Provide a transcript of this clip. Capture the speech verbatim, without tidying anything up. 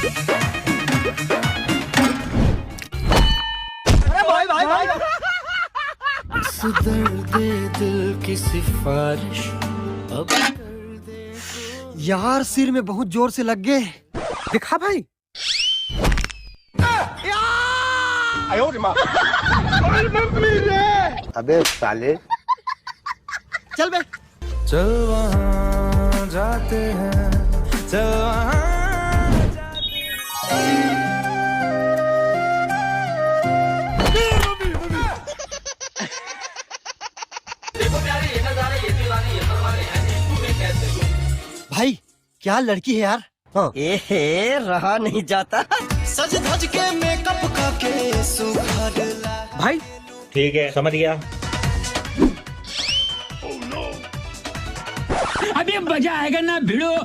अरे भाई, भाई, भाई। इस दर्द दिल की सिफारिश अब कर दे। यार, सिर में बहुत जोर से लग गए। दिखा भाई। अबे साले। चल बे। चल वहाँ जाते हैं, चल वहाँ भाई, क्या लड़की है यार। हाँ। एहे, रहा नहीं जाता। सज धज के मेकअप करके सुघर ला। भाई, ठीक है, समझ गया। अभी मजा आएगा ना भिड़ो।